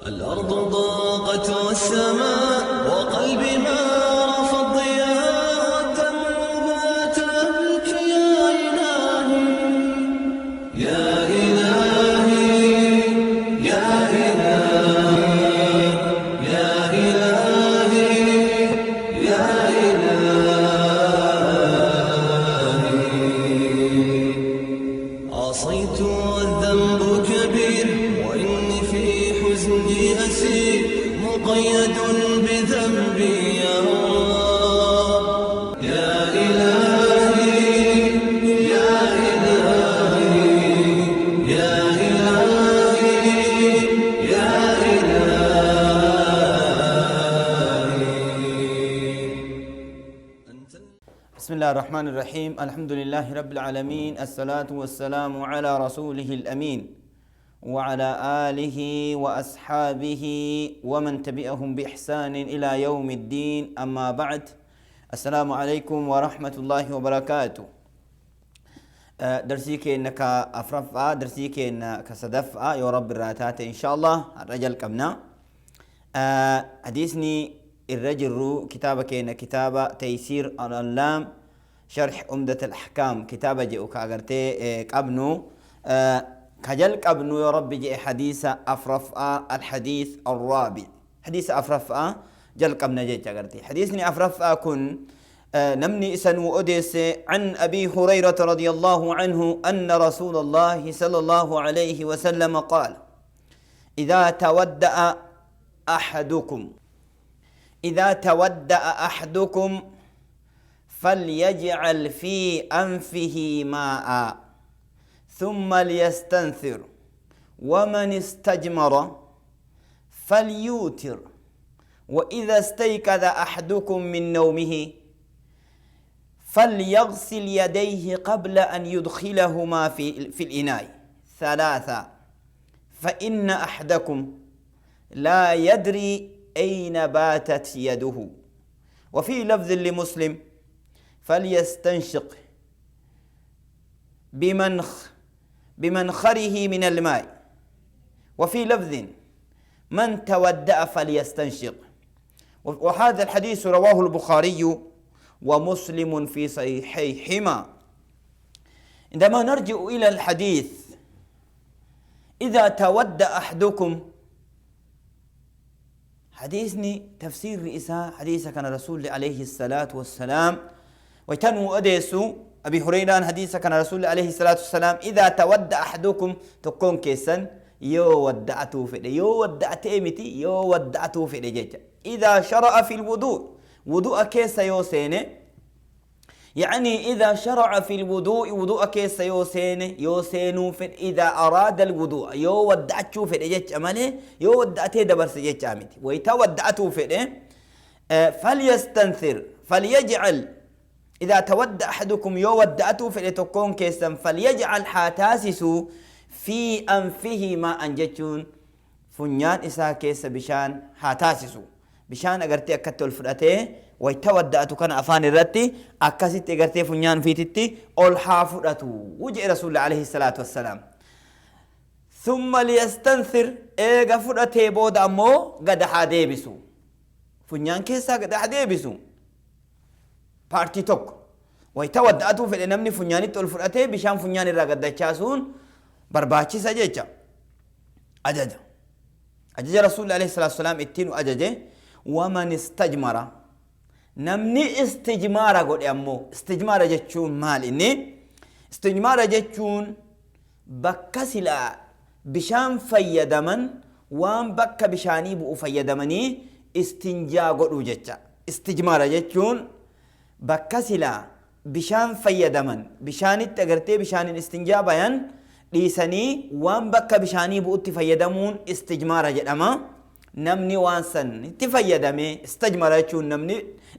الأرض ضاقت والسماء وقلبي ما عرف الضياء والدمع بات أبكي يا إلهي يا إلهي يا إلهي يا إلهي يا إلهي. عصيت والذنب كبير وإني في حزني أسير مقيد بذنبي يا رب. يا إلهي يا إلهي يا إلهي يا إلهي. أنت بسم الله الرحمن الرحيم. الحمد لله رب العالمين، الصلاة والسلام على رسوله الأمين وعلى آله وأصحابه ومن تبعهم بإحسان إلى يوم الدين. أما بعد، السلام عليكم ورحمة الله وبركاته. درسيك إنك أفرفع، درسيك إنك صدفع يا رب الراتات إن شاء الله. الرجل كمنا حديثني الرجل رو كتابك إن كتابة تيسير العلام شرح عمدة الأحكام كتابة جئك أغرتي قبنو كجل قبنو يا رب جئ حديث أفرفع الحديث الرابع، حديث أفرفع جل قبنا جئ أغرتي حديثني أفرفع كن نمني إسن أديس عن أبي هريرة رضي الله عنه أن رسول الله صلى الله عليه وسلم قال: إذا تودأ أحدكم إذا تودأ أحدكم فليجعل في أنفه ماء ثم ليستنثر، ومن استجمر فليوتر، وإذا استيقظ أحدكم من نومه فليغسل يديه قبل أن يدخلهما في الإناء ثلاثة، فإن أحدكم لا يدري أين باتت يده. وفي لفظ لمسلم: فليستنشق بمنخره من الماء. وفي لفظ: من تودأ فليستنشق. وهذا الحديث رواه البخاري ومسلم في صحيحيهما. عندما نرجع إلى الحديث إذا تودأ أحدكم، حديثني تفسير رئيسا حديث كان رسول عليه الصلاة والسلام ويتنو أديسو أبي هريرة حديث كان رسول عليه الصلاة والسلام: إذا تودأ أحدكم تكون كيسا يو ودعته في يو ودعته متي يو ودعته في جيجا. إذا شرع في الوضوء، وضوء كيسا يوسيني، يعني إذا شرع في الوضوء وضوء كيسا يوسيني يوسينو في إذا أراد الوضوء يو ودعته في جيجا مالي يو ودعته دبر سجيجا متي ويتودعته في فليستنثر فليجعل. إذا تودع أحدكم يو ودعته في تكون كيسا فليجعل حاتاسس في أنفه ما أنجتون فنيان إسا كيسا بشان حاتاسسو بشان أغرتي أكتو الفرأتي ويتودعتو كان أفان الرتي أكاسيت أغرتي فنيان فيتتي أول حافرتو وجئ رسول الله عليه الصلاة والسلام. ثم ليستنثر إيغا فرأتي بود أمو قد حاديبسو فنيان كيسا قد حاديبسو بارتي توك ويتودعتو في الانمني فنياني تول فرأتي بشان فنيان الرقد دچاسون برباچي سجيچا أجاجا أجاجا رسول الله عليه الصلاة والسلام اتينو أجاجا. ومن استجمر نمني استجمار قول أمو استجمار جتشون مال إني استجمار جتشون بكسلا بشان فيدمن وان بك بشاني بؤ فيدمني استنجا قولو جتشا استجمار جتشون بكسلا بشان فيدمن بشان التغرتي بشان الاستنجا بيان ليسني وان بك بشاني بؤ تفيدمون استجمار جدما نمني وانسن تفيدمي استجمر جتشون نمني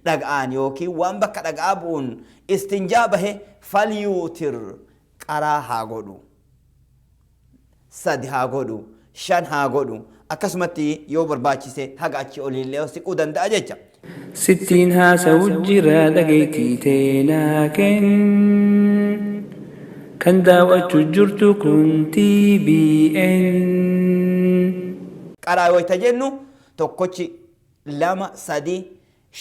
رقعان يوكي وان بك رقعابون استنجابه فليوتر قراها قولو سد ها قولو شان ها قولو أكسمتي يوبر باتشي حق أتشي أولي اللي أوسيكو دند أجيجا Sittiin haasa'u jira dhageettii teenaa kenn. Kan daawwachuu jirtu kun TBN. Qaraa wayta jennu tokkochi, lama, sadi,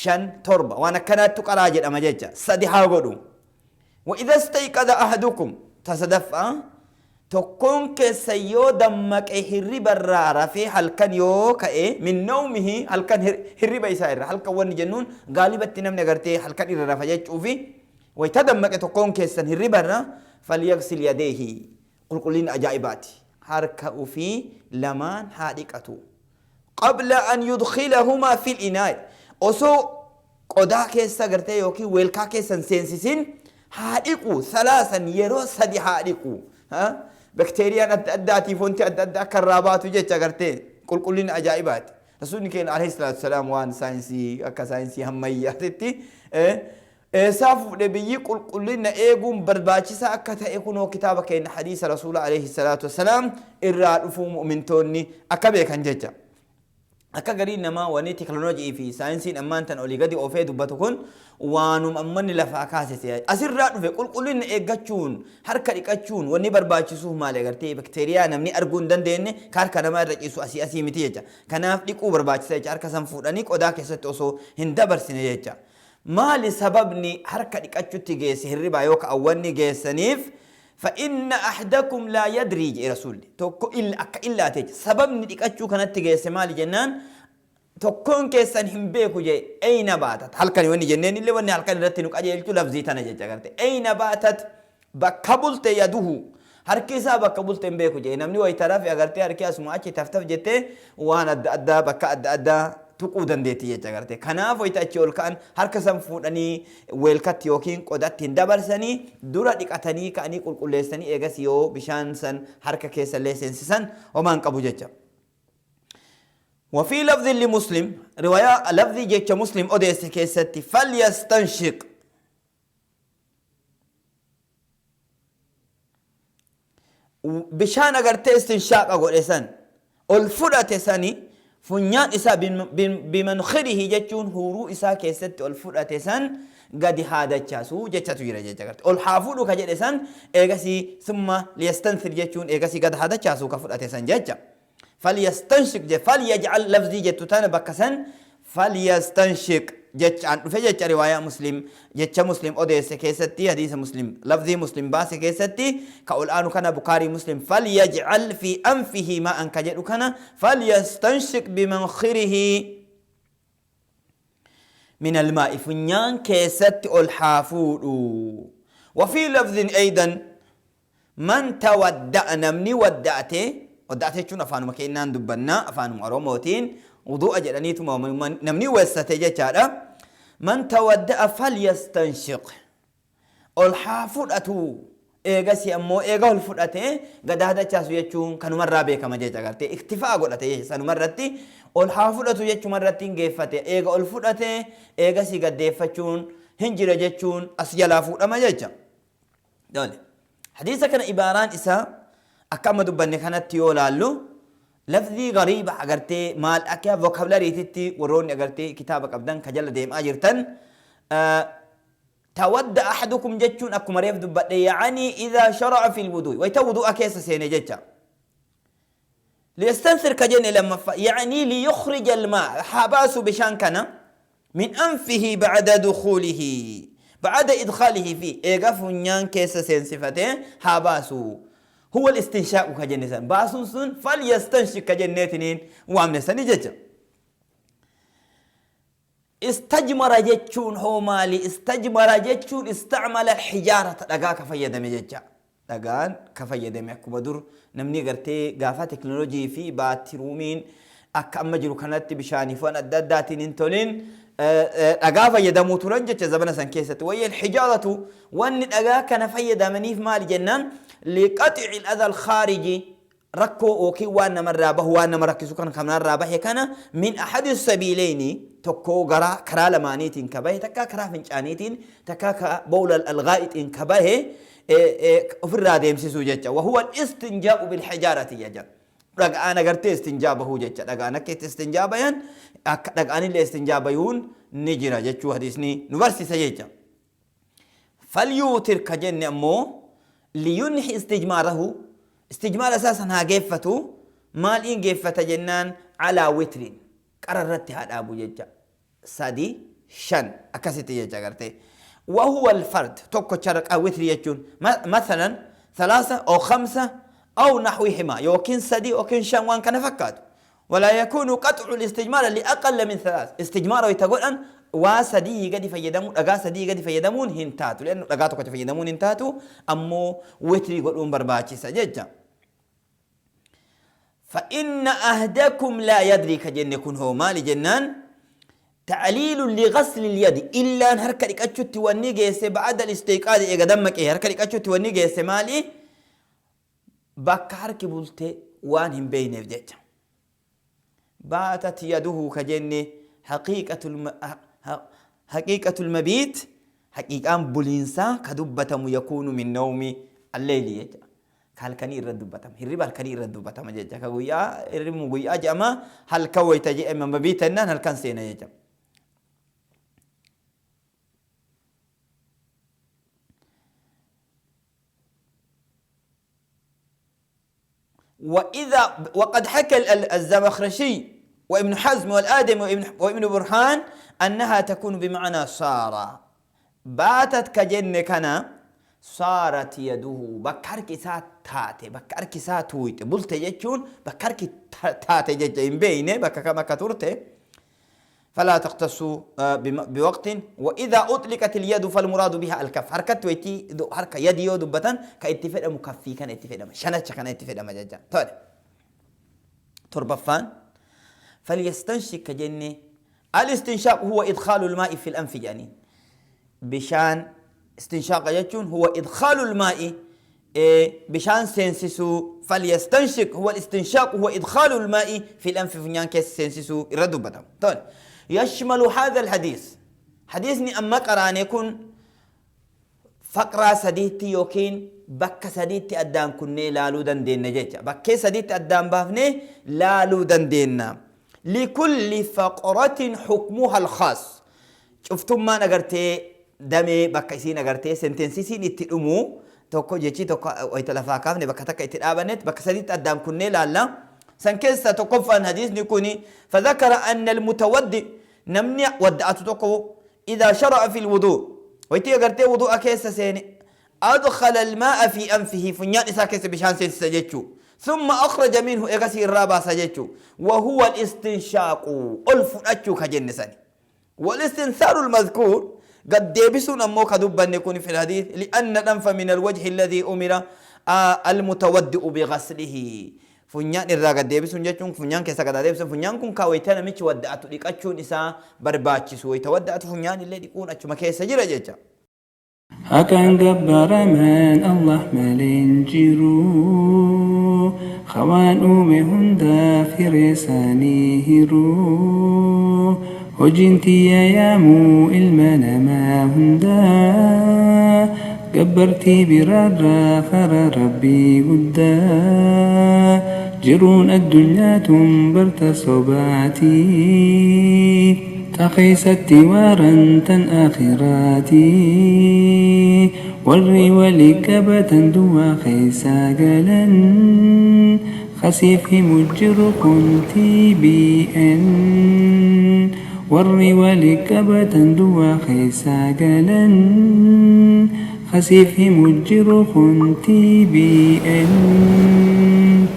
shan, torba, waan akkanaattu qaraa jedhama jecha. Sadi haa godhu. وإذا استيقظ أحدكم تصدفا, tokkoon keessa yoo dammaqe hirriba irraa rafee, halkan yoo ka'e, من نومه, halkan hirriba isaa irra, halkan wanni jennuun gaalibatti namni agartee halkan irra rafa jechuufi, wayta dammaqe tokkoon keessan hirriba irra, فليغسل يديه, qulqullina ajaa'ibaati, harka ufii lamaan haa dhiqatu, قبل أن يدخلهما في الإناء, osoo qodaa keessa gartee yookiin weelkaa keessa hin seensisin haa dhiqu, ثلاثا, yeroo sadi haa dhiqu. Bakteeriyaan adda addaatiif wanti adda addaa akka irraa baatu jecha gartee. Qulqullina ajaa'ibaati. Rasuulli keenya عليه الصلاة والسلام waan saayinsii akka saayinsii hammayyaatitti eessaa fuudhe? Biyyi qulqullina eeguun barbaachisaa akka ta'e kunoo kitaaba keenya hadiisa rasuula عليه الصلاة والسلام irraa dhufuu mu'mintoonni akka beekan jecha. Akka gariin namaa wanni teknooloojii fi saayinsiin ammaan tan olii gadi oofee dubbatu kun waanum ammanni lafaa kaasise asirraa dhufe. Qulqullina eeggachuun, harka dhiqachuun wanni barbaachisuuf maali agartee? Bakteeriyaa namni arguu hin dandeenye ka harka namaa irra ciisu asii asii miti jecha. Kanaaf dhiquu barbaachisa jecha, harka san fuudhanii qodaa keessatti osoo hin dabarsine jecha. Maali sababni harka dhiqachutti geesse hirribaa yoo ka'an wanni geessaniif? فإن أحدكم لا يدري jedhe rasuulli tokko illa akka illaate jecha. Sababni dhiqachuu kanatti geesse maali jennaan, tokkoon keessan hin beeku jee, أين باتت, halkan wanni jenneen illee wanni halkan irratti nu qajeelchu lafzii tana jecha garte. أين باتت, bakka bulte, يده, harki isaa bakka bulte hin beeku jee. Namni wayita rafe agartee harki asuma achi taftaf jettee waan adda addaa bakka adda addaa tuquu dandeetti jecha garte. Kanaaf wayita achi ol ka'an harka san fuudhanii weelkatti yookiin qodatti hin dabarsanii, dura dhiqatanii ka'anii qulqulleessanii, eegas yoo bishaan san harka keessa illee seensisan homaan qabu jecha. وفي لفظ لمسلم, رواية لفظ جيتش مسلم أوديس كيستي، فليستنشق, bishaan agartee istinshaaqa godhe san ol fudhate sani funyaan isaa, بمنخره jechuun huuruu isaa keessatti ol fudhate san gadi haa dachaasuu jechatu jira jecha garte. Ol haa fuudhu ka jedhe san eegasii, ثم ليستنثر jechuun eegasii gad haa dachaasuu ka fudhate san jecha. فليستنشق je, فليجعل lafzii jettu tana bakka san فليستنشق jechaan dhufe jecha. Riwaayaa Muslim, jecha Muslim odeesse keessatti, hadiisa Muslim lafzii Muslim baase keessatti ka ol aanu kana, Bukaarii Muslim, فليجعل في أنفه ماء ka jedhu kana فليستنشق بمنخره من الماء, funyaan keessatti ol haa fuudhu. وفي لفظ أيضا من تودأ, namni wadda'ate, wadda'ate jechuun afaanuma keenyaan dubbannaa, afaanuma Oromootiin wudu'a jedhaniituma namni weessate jechaadha. من تودأ فليستنشق, ol haa fudhatu, eegasi ammoo eega ol fudhate gadaa dachaasu jechuun kanumarraa beekama jecha gartee. Iktifaa godhate jecha sanumarratti ol haa fudhatu jechumarratti hin geeffate. Eega ol fudhate eegasi gaddeeffachuun hin jira jechuun as jalaa fuudhama jecha. Dole. Hadiisa kana ibaaraan isaa akka amma dubbanne kanatti yoo laallu lafzii gariiba agartee, maal akka vocabularytitti warroonni agartee kitaaba qabdan ka jala deemaa jirtan, تودأ أحدكم jechuun akkuma reef dubbadhe, يعني إذا شرع في الوضوء, wayta wudu'a keessa seene jecha. ليستنثر ka jenne lammaffaa, يعني ليخرج الماء, haa baasu bishaan kana, من أنفه بعد دخوله, بعد إدخاله فيه, eega funyaan keessa seensifate haa baasu. هو الاستنشاق ka jenne san baasuun sun فليستنشق ka jenneetiniin waamne sani jecha. استجمر jechuun hoo maali? استجمر jechuun استعمل الحجارة, dhagaa ka fayyadame jecha. Dhagaan ka fayyadame akkuma dur namni gartee gaafa teknoolojii fi bathroomiin akka amma jiru kanatti bishaaniif waan adda addaatiin hin tolin dhagaa fayyadamuu turan jecha zabana san keessatti. وهي الحجارة, wanni dhagaa kana fayyadamaniif maali jennaan, لقطع الأذى الخارجي, rakkoo yookiin waan namarraa bahu, waan nama rakkisu kan kanarraa bahe kana, من أحد السبيلين, tokko gara karaa lamaaniitiin ka bahe, takka karaa fincaaniitiin, takka ka بول الغائطiin ka bahe ofirraa deemsisuu jecha. وهو الاستنجاء بالحجارة jecha. Dhagaan agartee istinjaa bahuu jecha. Dhagaan akka itti istinjaa bayan, akka dhagaanillee istinjaa bayuun ni jira jechuu hadiisni nu barsiisa jecha. فليوتر ka jenne ammoo لينهي استجماره, istijmaara isaa san haa geeffatu. Maaliin geeffata jennaan Calaa witrin qara irratti haa dhaabu jecha. Sadi, shan akkasitti jecha gartee. Wahuwa alfard tokkocha witri jechuun mathalan thalaasa aw khamsa aw naxwihima yookiin sadi yookiin shan waan kana fakkaatu. Walaa yakuunu qaxcu listijmaara liaqalla min thalaas. Istijmaara wayta godhan waa sadii gadi fayyadamuu, dhagaa sadii gadi fayyadamuun hin taatu. Li'annu dhagaa tokkocha fayyadamuun hin taatu, ammoo witrii godhuun barbaachisa jecha. فإن أهدكم لا يدري كجن كن هو مالي جنان تعليل لغسل اليد إلا أن هركا لكأتشوتي ونيجي بعد الاستيقاظ إيجا دمك إيه هركا لكأتشوتي ونيجي مالي bakka harki bulte waan hin beeyneef jecha. Baatat yaduhu ka jenne haqiiqatul mabiit, haqiiqaan buliinsaa ka dubbatamu, yakuunu min nawmi alleyli jecha. Ka halkanii irra dubbatama. Hirriba halkanii irra dubbatama jecha. Ka guyyaa hirribni guyyaa jedhama, halkan wayita jedhama mabiita jennaan halkan seena jecha. وإذا وقد حكى الزمخشري وابن حزم والآدم وابن برهان أنها تكون بمعنى صار. باتت كجن كان صارت يده بكرك سات تاتي بكرك سات ويت بلت يجون بكرك تاتي جين بينه بك كما كترته. فلا تختص بوقت. وإذا أطلقت اليد فالمراد بها الكف. حركة ويتي حركة يدي يدبتن كاتفاق مكفي كان اتفاق شنتش كان اتفاق مجاجا. طيب تربفان فليستنشق كجنة. الاستنشاق هو إدخال الماء في الأنف، يعني بشان استنشاق يجون هو إدخال الماء بشان سينسسو. فليستنشق هو الاستنشاق هو إدخال الماء في الأنف فنيان كيس سينسسو الردبة. طيب يشمل هذا الحديث حديثني أما قران يكون فقرة سديتي يوكين بك سديتي أدام كني لالو دندين جيتش بك سديتي أدام بافني لالو دندين. لكل فقرة حكمها الخاص. شفتم ما نقرتي دمي بك سي نقرتي سنتنسي سين اتلمو توكو جيتشي توكو ويتلفا كافني بك تكا اتلابنت بك سديتي أدام كني لالا سنكيسة تقف حديث نكوني. فذكر أن المتودئ نمني ودعت تقو إذا شرع في الوضوء ويتي قرتي وضوء كيس سيني أدخل الماء في أنفه فنيان إسا كيس بشان سين سجدتو ثم أخرج منه إغسي الرابع سجدتو وهو الاستنشاق ألف أتشو كجن سني. والاستنثار المذكور قد ديبسون أمو كدبا يكون في الحديث لأن الأنف من الوجه الذي أمر المتودئ بغسله. Funyaan irraa gad deebisuun jechuun funyaan keessa gad deebisuun funyaan kun kaawwaytaa namichi wadda'atu dhiqachuun isaa barbaachisu. Wayita wadda'atu funyaan illee dhiquun achuma keessa jira jecha. Haqaan gabbaramaan Allah malee hin jiru. Hawaan uume hundaa firee isaanii hiru. Hojiin tiyya yaamuu ilma namaa hundaa. Gabbartii biraarraa karaa Rabbii guddaa. Jiruun addunyaa tun barta sobaatii. Ta keessatti waaran tan aakhiraatii. Warri walii qabatan duwwaa keessaa galan. Khasiif himu jiru kun TBN. Warri walii qabatan duwwaa keessaa galan. خسيف مجر خنتي بي إن.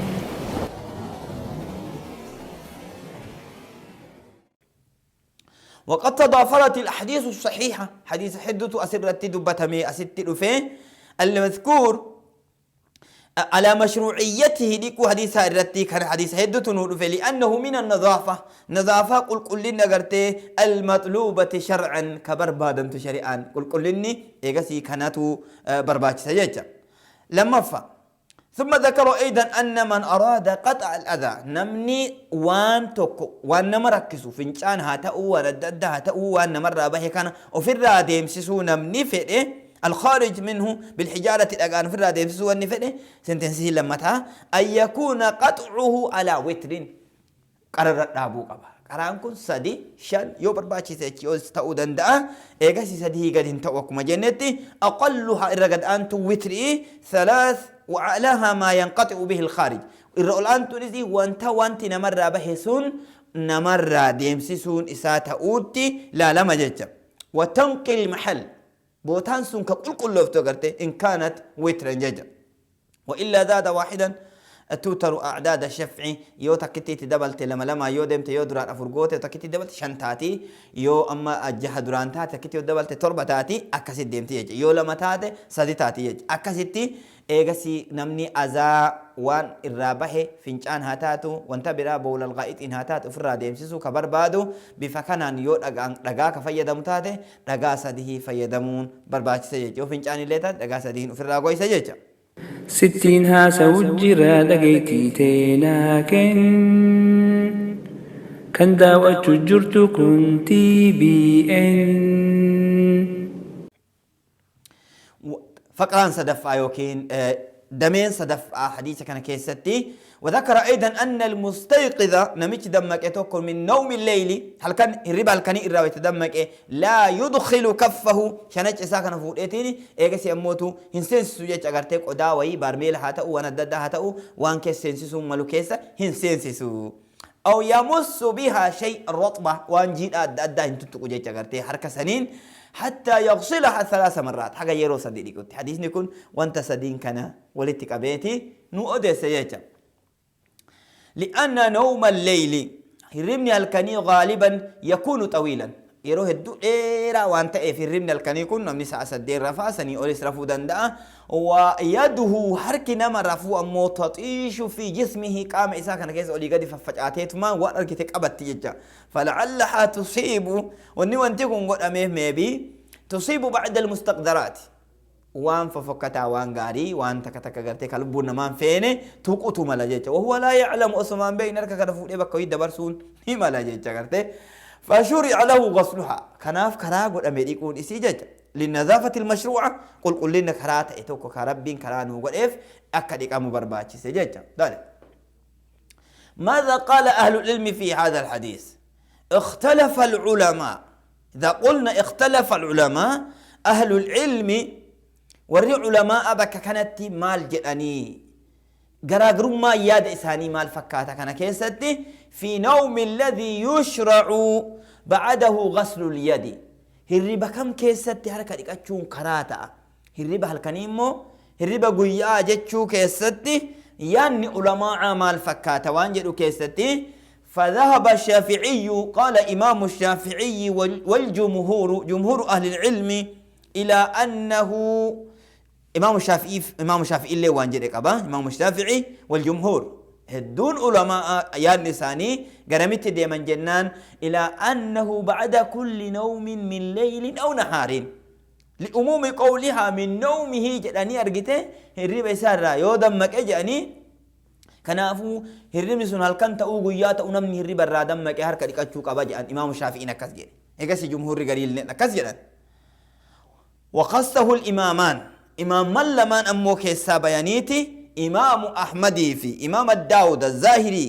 وقد تضافرت الأحاديث الصحيحة حديث حدة أسرت دبتمي أست رفين المذكور على مشروعيته لكو حديث الرتي كان حديث حدة نور لأنه من النظافة نظافة قل قل لنا قرتي المطلوبة شرعا كبربادا شريعا قل قل لني إيغسي كانتو برباج سجاجة لما فا. ثم ذكروا أيضا أن من أراد قطع الأذى نمني وان توكو وان نمركسو فنشان هاتأو وردد هاتأو وان نمر به كان وفي الراديم سيسو نمني فئه الخارج منه بالحجارة الأجان في الراديم سيسو النفئه سنتنسيه لما أن يكون قطعه على وتر قرر دابو قبا قران كن سدي شان يو برباچي سيچي او تاو دندا ايغا سي سدي غدين تاو جنتي اقلها ارغد انت وتري ثلاث وعلاها ما ينقطع به الخارج. Irra ol aantuun isii wanta wanti namarraa bahe sun namarraa deemsisuun isaa ta'uutti laalama jecha. Watanqi lmaxal, bootaan sun ka qulqullooftu agarte, in kaanat witran jecha. وإلا زاد واحدا توتر أعداد الشفع. yoo takkitti dabalte lama lama yoo deemte, yoo duraan afur goote takkitti dabalte shan taati, yoo amma jaha duraan taate takkitti yoo dabalte torba taati, akkasitti deemti jecha. Yoo lama taate sadi taati jecha. Akkasitti eegasi namni azaa waan irraa bahe, fincaan haa taatu, wanta biraa, bowlal gaa'ixiin haa taatu, ofirraa deemsisuu ka barbaadu bifa kanaan yoo dhagaa ka fayyadamu taate dhagaa sadihii fayyadamuun barbaachisa jecha. Yoo fincaan illee taate dhagaa sadihiin ofirraa goysa jecha. Sittiin haasawu jira, dhageettii teenaa kenn. Kan daawwachuu jirtu kun TBN. Faqraan sadaffaa yookiin dameen sadaffaa hadiisa kana keessatti: وذكر أيضا أن المستيقظ، نمچ دمك توكل، من نوم الليل، هل كان هرب هل كان إرى يتدمك، لا يدخل كفه، شنج إسا كان فوديتيني إيغسي أموتو هنسنسو جيتش أغرتي قدا وي بارميل هاتأو وانا دادا هاتأو وان كيس سنسسو ملو كيسا هنسنسسو، أو يمس بها شيء رطبة، وان جيد أدى هنتتقو جيتش أغرتي حركة سنين، حتى يغسلها ثلاث مرات، حاجة يرو سديدي. كنت حديث نكون وانت سدين كان ولتك أبيتي نو أديس يجا. لأن نوم الليل، hirribni halkanii، غالبا يكون طويلا، yeroo hedduu dheeraa waan ta'eef hirribni halkanii kun namni sa'a 8 rafaa, sanii olis rafuu danda'a. ويده، harki nama rafuu ammoo، تطيش في جسمه، qaama isaa kana keessa olii gadi faffacaateetuma waan argite qabatti jecha. فلعلها تصيب، wanni wanti kun godhameef maybe تصيب بعض المستقذرات، waan fofokkataa, waan gaarii, waan takka takka gartee ka lubbuun namaan feene tuqutu mala jecha. وهو لا يعلم، osumaan beeyin harka kana fuudhee bakka wayii dabarsuun ni mala jecha gartee. فشرع له غسلها، kanaaf karaa godhame dhiquun isii jecha. للنظافة المشروعة، qulqullina karaa ta'e tokko ka Rabbiin karaa nuu godheef akka dhiqamu barbaachise jecha. ماذا قال أهل العلم في هذا الحديث؟ اختلف العلماء. إذا قلنا اختلف العلماء، أهل العلم، warri culamaa bakka kanatti maal jedhanii, garaagarummaa yaada isaanii maal fakkaata kana keessatti? في نوم الذي يشرع بعده غسل اليد، hirriba kam keessatti harka dhiqachuun karaa ta'a? Hirriba halkanii immoo hirriba guyyaa jechuu keessatti yaanni ulamaa maal fakkaata waan jedhu keessatti: فذهب الشافعي، قال إمام الشافعي والجمهور، جمهور أهل العلم، إلى أنه إمام الشافعي، إمام الشافعي اللي وان جدي قبا، إمام الشافعي والجمهور، هدون علماء يا نساني قرمت ديما جنان، إلى أنه بعد كل نوم من ليل أو نهار، لعموم قولها من نومه jedhanii argite hirriba isaarraa yoo dammaqe jedhanii. Kanaafuu hirribni sun halkan ta'uu guyyaa ta'uu namni hirriba irraa dammaqe harka dhiqachuu qaba jedhan. Imaamu Shaafi'iin akkas jedhe. Egas jumhuurri gariilleen akkas jedhan. وخصه الإمامان، إمام لمان أمو كيسا بيانيتي، إمام أحمدي في إمام الداود الظاهري،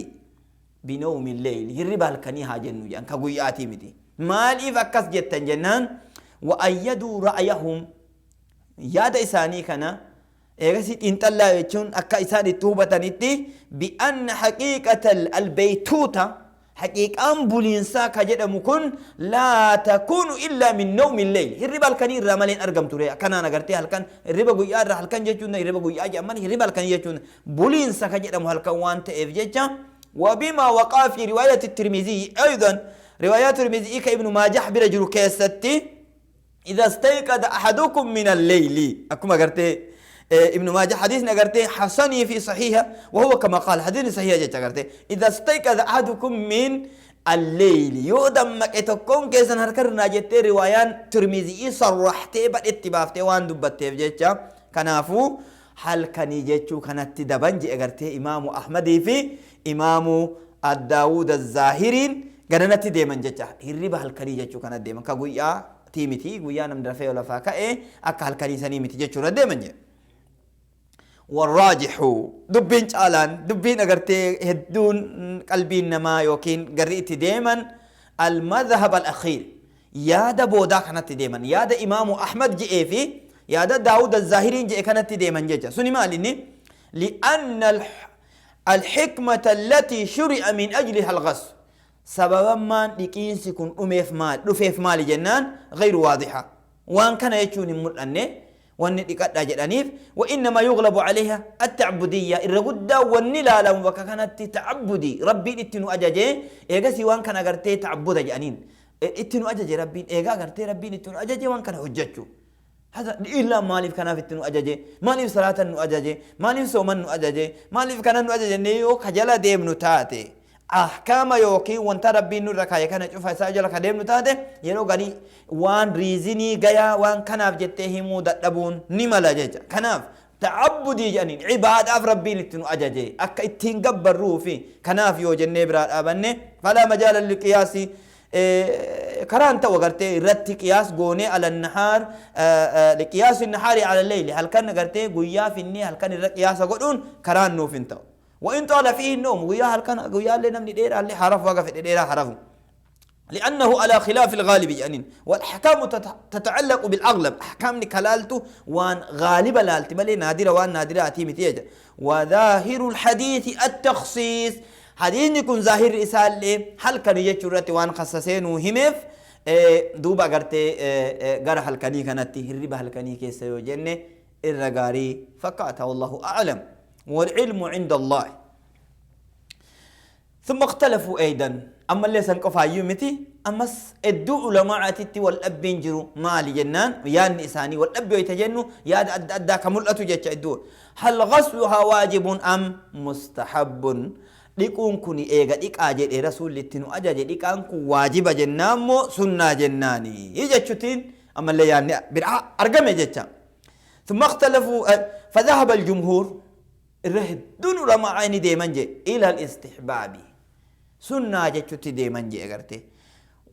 بنوم الليل، hirriba halkanii haa jennu jedhan, ka guyyaatii miti. Maaliif akkas jettan jennaan، وأيدوا رأيهم، yaada isaanii kana eegasi xiinxallaa jechuun akka isaan itti hubatanitti، بأن حقيقة البيتوتة، haqiiqaan buliinsaa ka jedhamu kun، لا تكون إلا من نوم الليل، hirriba halkanii irraa malee hin argamtu ree. Akkanaan agartee halkan hirriba guyyaa irraa halkan jechuun hirriba guyyaa jedhaman, hirriba halkanii jechuun buliinsa ka jedhamu halkan waan ta'eef jecha. وبما وقع في رواية الترمذي أيضا، روايات الترمذي كابن ماجه برجل كيستي، إذا استيقظ أحدكم من الليل، أكما قرتي ابن ماجه حديث نقرتي حسني في صحيحة، وهو كما قال حديث صحيح جت قرتي، إذا استيقظ أحدكم من الليل، yoo dammaqe tokkoon keessan harkarraa jettee riwaayaan Tirmizii sarrahtee badhetti baaftee waan dubbatteef jecha, kanaafuu halkanii jechuu kanatti daban jedhe gartee. Imaamu Ahmadii fi Imaamu Addaawud Zaahiriin gananatti deeman jecha, hirriba halkanii jechuu kanatti deeman, ka guyyaa tii miti. Guyyaa namni rafee lafaa ka'e akka halkanii sanii miti jechuudha deeman jedhe. والراجح، دبين caalaan، دبين agartee hedduun qalbiin namaa yookiin garri itti deeman، المذهب الأخير، yaada boodaa kanatti deeman, yaada Imaamu Ahmad je'ee fi yaada Daawud Zaahiriin je'e kanatti deeman jecha. Suni maal inni? لأن الحكمة التي شرع من أجلها الغسل سببا ما dhiqiinsi kun dhumeef maal dhufeef maali jennaan غير واضحة waan kana jechuun hin mul'anne wanni dhiqadhaa jedhaniif. وإنما يغلب عليها التعبدية irra guddaa wanni laalamu bakka kanatti ta'abbudi rabbiin itti nu ajaje eegasii waan kana agartee ta'abbuda jedhaniin itti nu ajaje rabbiin eegaa agartee rabbiin itti nu ajaje waan kana hojjechuu هذا إلا مالف كان في التنو أجاجي مالف صلاة نو أجاجي مالف صوم نو أجاجي مالف كان نو أجاجي نيو خجلا ديم نو تاتي أحكام يوكي وانت ربي نور ركاية كان شوف ساجل خديم نو تاتي يلو غني وان ريزني جايا وان كناف جته مو دبون نملا جيجا كناف تعبدي جانين عبادة أف ربي لتنو أجاجي أك اتين قبر روفي كناف يو جنة براد أبني فلا مجال للقياس كران تو غرتي رت قياس غوني على النهار لقياس النهار على الليل هل كان غرتي غيا في الني هل كان القياس غدون كران نو فينتو وإن طال فيه النوم غيا هل كان غيا اللي نمني دير اللي حرف وقف دير حرف لأنه على خلاف الغالب يعني والأحكام تتعلق بالأغلب أحكام كلالته وان غالبا لالتي بل نادرة وان نادرة أتيمتي وظاهر الحديث التخصيص حديث يكون ظاهر إسال هل كان يجرت وان خصصين وهمف دوبا غرتي غر هل كان كانت هرب هل كان كيسيو جنة الرغاري فقط والله أعلم والعلم عند الله. ثم اختلفوا أيضا أما اللي سنقف يومتي أمس الدو علماء تتي والأب ينجروا مالي جنان يا النساني والأب يتجنوا يا أدى كملأة جتش الدو هل غسلها واجب أم مستحب؟ dhiquun kun eega dhiqaa jedhe rasuulli itti nu ajaje dhiqaan kun waajiba jennaan moo sunnaa jennaani jechuutiin ammallee yaadni biraa argame jecha. ثم اختلفوا فذهب الجمهور الرهدون علماء عيني ديمن جي إلى الاستحباب سنة جتشوتي ديمن جي أغرتي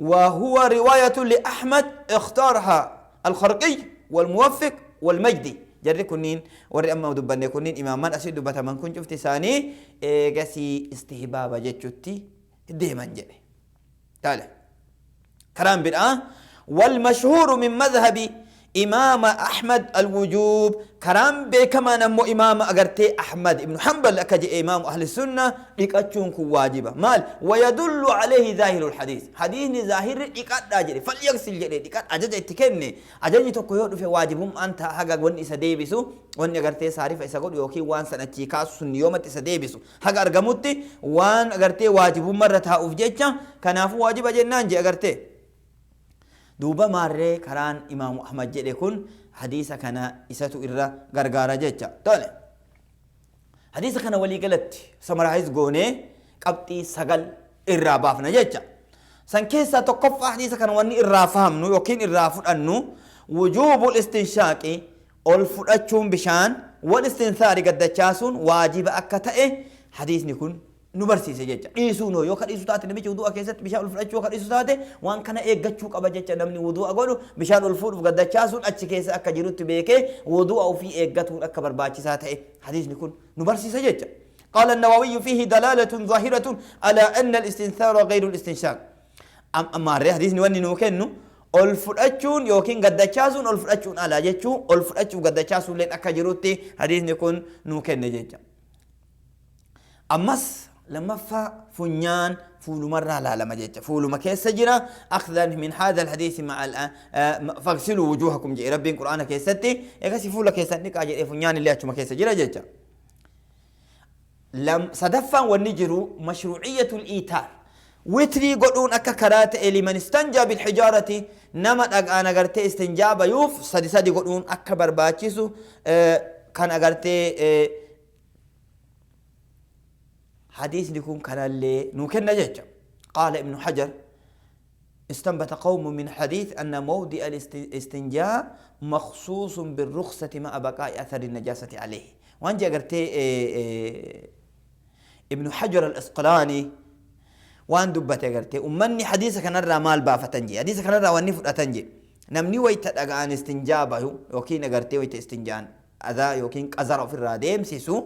وهو رواية لأحمد اختارها الخرقي والموفق والمجدي جري كنين وري أما دبني كنين إمامان أسيد دبتا من كن شفت ثاني قسي استهباب جتشوتي ديمن جي تعالى كلام بالآن. والمشهور من مذهب إمام أحمد الوجوب كرام بكما نمو إمام أغرتي أحمد ابن حنبل أكجي إمام أهل السنة إكاتشون واجبة مال ويدل عليه ظاهر الحديث حديث ظاهر إكات أجري فليغسل جري إكات أجج اتكني أجج تكويو في واجبهم أنت حقا ون إسا ديبسو ون أغرتي سارف إسا قول يوكي وان سنة كاس سنيومت إسا ديبسو حقا أرغموتي وان أغرتي واجبهم مرتها أفجيتشا كنافو واجب جنان جي أغرتي دوبا ماري كران إمام أحمد جدي كن حديثة كان إساتو إرى غرغارة جيتشا طالع حديثة كان ولي قلت سمرايز غوني قبطي سغل إرى بافنا جيتشا سنكيسة تقف حديثة كان واني إرى فهمنو يوكين إرى فؤنو وجوب الاستنشاق الفؤتشون بشان والاستنثار قد تشاسون واجب أكتئه حديث نكون نبرسيسه jecha dhiisuun yoo ka dhiisu taate namichi wudu'a keessatti bishaan ol fudhachuu ka dhiisu taate waan kana eeggachuu qaba jecha namni wudu'a godhu bishaan ol fuudhuuf gaddachaasuun achi keessa akka jirutti beekee wudu'a ofii eeggatuun akka barbaachisaa ta'e hadiisni kun nu barsiisa jecha. قال النووي فيه دلالة ظاهرة على أن الاستنثار غير الاستنشاق. أما الحديث نوني نوكنو ol fudhachuun yookiin gaddachaasuun ol fudhachuun ala jechuu ol fudhachuuf gaddachaasuun leen akka jirutti hadiisni kun nuu kenne jecha. Ammas لما فنيان فول مرة لا لما جيت فول ما كيس جرا أخذا من هذا الحديث مع فاغسلوا وجوهكم جي ربي القرآن كيستي يكسي فول كيستني كاجي فنيان اللي أشوف ما كيس جرا جيت لم صدفا والنجر مشروعية الإيتار وتري قلون أكا كرات اللي من استنجى بالحجارة نمت أنا قرت استنجاب يوف صدي صدي قلون أكبر باتشيسو كان أقرت حديث لكم كان اللي نوكلنا جيتش. قال ابن حجر استنبط قوم من حديث أن موضع الاستنجاء مخصوص بالرخصة مع بقاء أثر النجاسة عليه. وأنجا قرتي ابن حجر الأسقلاني وان دبت قرتي أمني حديث كان الرا مال بافتنجي حديث كان الرا وني فتنجي نمني ويت أغان استنجابه يوكين قرتي ويت استنجان أذا يوكين قزر في الراديم سيسو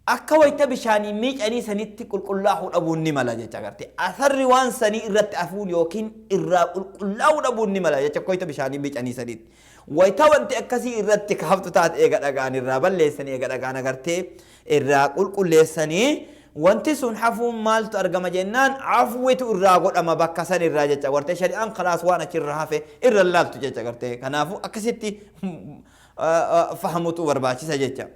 Akka wayta bishaanii miicanii sanitti qulqullaa'uu dhabuun ni mala jecha garte. Asarri waan sanii irratti hafuun yookiin irraa qulqullaa'uu dhabuun ni mala jecha akka wayta bishaanii miicanii sanitti. Wayta wanti akkasii irratti ka haftu taate eega dhagaan irraa balleessanii, eega dhagaan agartee irraa qulqulleessanii, wanti sun hafuun maaltu argama jennaan afwitu irraa godhama bakka san irraa jecha gartee. Shari'aan kalaas waan achirra hafe irra laaltu jecha gartee. Kanaafuu akkasitti fahamutu barbaachisa jecha.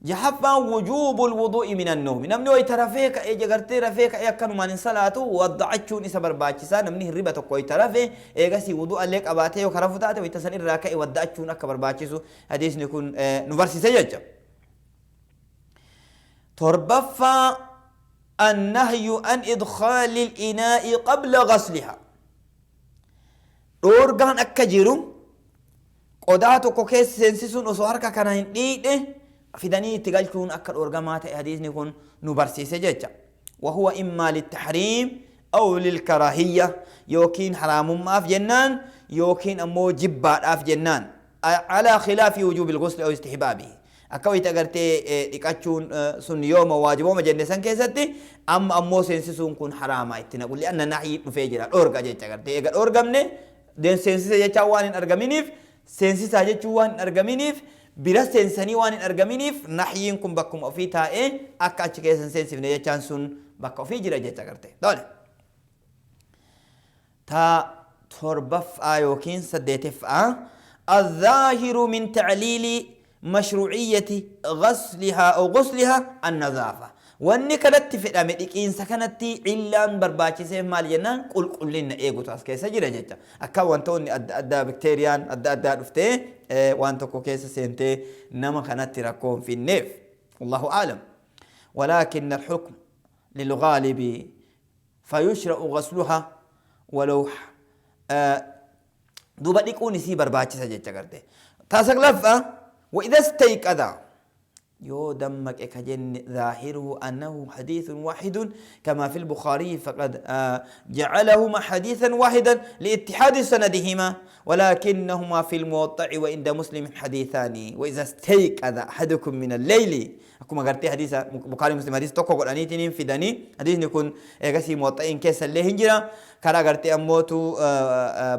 Jahaffaan wujuubul wuduu'i minan nawmi. Namni wayita rafee ka'ee jagartee rafee ka'ee akkanumaan hin salaatu, wadda'achuun isa barbaachisa. Namni hirriba tokko wayita rafe eegasii wuduu'allee qabaatee yoo ka rafu taate, wayita san irraa ka'e wadda'achuun akka barbaachisu hadiisni kun nu barsiise jecha. Torbaffaa, annahyu an idkhaali al-inaa'i qabla ghasliha. Dhoorgaan akka jiru qodaa tokko keessa seensisuun osoo harka kana hin dhiidhe fidanii itti galchuun akka dhoorgamaa ta'e hadiisni kun nu barsiise jecha. Wahuwa immaa littahriim aw lilkaraahiyya, yookiin haraamummaaf jennaan yookiin ammoo jibbaadhaaf jennaan. Alaa khilaafi wujuubil ghusli aw istihbaabihi. Akka wayita agartee dhiqachuun sun yooma waajibooma jenne san keessatti, amma ammoo seensisuun kun haraama itti naqu. Li'anna nahyi dhufee jira, dhoorga jecha agartee. Eega dhoorgamne seensisa jechaan waan hin argaminiif, seensisaa jechuun waan hin argaminiif, bira seensanii waan hin argaminiif, nahyiin kun bakkuma ofii taa'ee akka achi keessa hin seensifne jechaan sun bakka ofii jira jecha garte. Tole. Ta torbaffaa yookiin saddeeteffaa, الظاهر من تعليل مشروعية غسلها أو غسلها النظافة. Wanni kanatti fedhame, dhiqiinsa kanatti cillaan barbaachiseef maal jennaan, qulqullina eegutu as keessa jira jecha. Akka wantoonni adda addaa, bakteeriyaan adda addaa dhuftee waan tokko keessa seentee nama kanatti rakkoo hin finneef. والله أعلم، ولكن الحكم للغالب فيشرع غسلها ولو duuba dhiquun isii barbaachisa jecha garte. Ta saglaffaa, وإذا استيقظ, yoo dammaqe ka jenne, ظاهره أنه حديث واحد كما في البخاري، فقد جعلهما حديثا واحدا لاتحاد سندهما، ولكنهما في الموطأ وعند مسلم حديثان. وإذا استيقظ أحدكم من الليل, akkuma gartee hadiisa Bukhari Muslim hadiisa tokko godhaniitiin fidanii, hadiisni kun eegasii Muwaxxa'iin keessa illee hin jira. Karaa gartee ammootu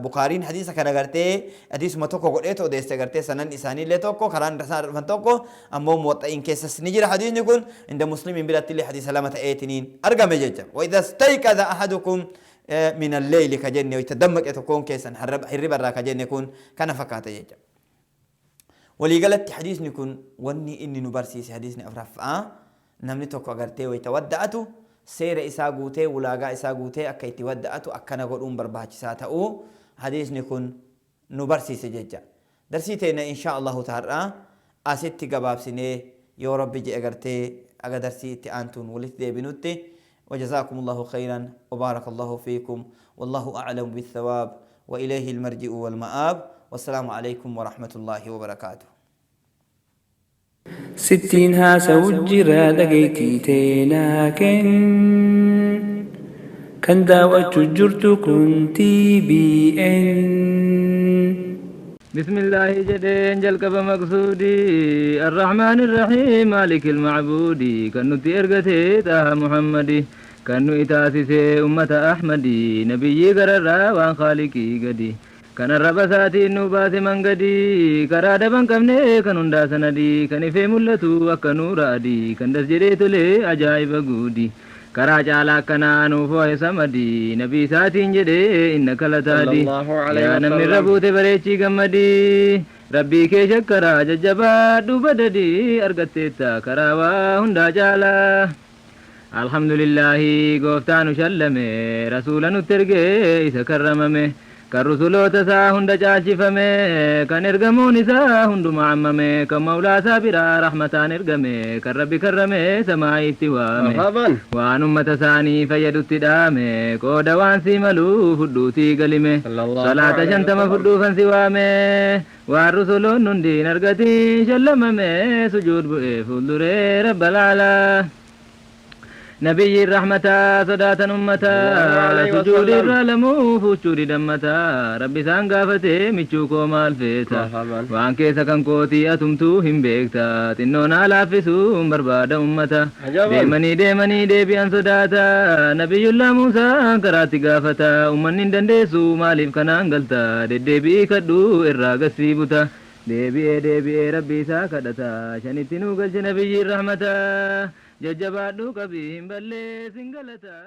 Bukhariin hadiisa kana gartee hadiisuma tokko godheetu odeesse gartee, sanan isaaniillee tokko, karaan isaan dhufan tokko, ammoo Muwaxxa'iin keessas ni jira hadiisni kun, inda Muslimiin biratti illee hadiisa lama ta'eetiniin argame jecha. وإذا استيقظ أحدكم من الليل ka jenne, wayita dammaqe tokkoon keessan hirriba irraa ka jenne kun kana fakkaata jecha. Waliigalatti hadiisni kun wanni inni nu barsiise, hadiisni afuraffaa, namni tokko agartee wayita wadda'atu seera isaa guutee, ulaagaa isaa guutee akka itti wadda'atu akkana godhuun barbaachisaa ta'uu hadiisni kun nu barsiise jecha. Darsii teenya insha Allahu ta'ala asitti gabaabsinee, yoo Rabbi jedhe agartee aga darsii itti aantuun walitti deebinutti, وجزاكم الله خيرا وبارك الله فيكم، والله أعلم بالثواب وإليه المرجع والمآب، والسلام عليكم ورحمة الله وبركاته. Sittiin haasa'u jira, dhageettii teenaa kenn. Kan daawwachuu jirtu kun TBN. بسم الله jedheen jalqaba maqsuudii، الرحمن الرحيم مالك المعبود، kan nutti ergatee xaaha Muhammadi, kan nu itaasisee ummata Ahmadi, nabiyyii gararraa waan khaaliqii gadi, kan arraba isaatiin nu baase mangadii karaa daban qabne, kan hundaa sanadii, kan ifee mul'atu akka nuura adii, kan das jedhee tolee ajaa'iba guudi, karaa caalaa akkanaa nuuf ho'e samadii, nabii isaatiin jedhee inna kalataadi. Yaa namni irra buute bareechii gammadii, Rabbii kee shakkaraa jajjabaadhu badadii, argatteetta karaa waa hundaa caalaa. Alhamdulillahi, gooftaa nu shallame, rasuula nutti ergee isa karramame, kan rusuloota isaa hunda caalchifame, kan ergamuun isaa hunduma ammame, kan mawlaa isaa biraa rahmataan ergame, kan Rabbi karrame samaa'itti waame, waan ummata isaanii fayyadutti dhaame, qooda waan sii maluu fudhuutii galime, salaata 50 fudhuufan si waame, waan rusuloon hundiin argatiin shallamame, sujuud bu'ee fuulduree rabbal aalaa. Nabiyyiin rahmataa sodaatan ummataa sujuudi irraa lamuu fuuchuu didammataa. Rabbi isaan gaafatee, michuu koo maal feeta? Waan keessa kan kootii atumtuu hin beekta. Xinnoo naa laaffisuun barbaada ummata. Deemanii deemanii deebi'an sodaata. Nabiyyullaa Muusaan karaatti gaafata: ummanni hin dandeessu, maaliif kanaan galta? Deddeebi'ii kadhu irraa gassii buta. Deebi'ee deebi'ee Rabbi isaa kadhata. Shanitti nuu galche nabiyyiin rahmata. Jajjabaadhu qabii hin balleessin galata.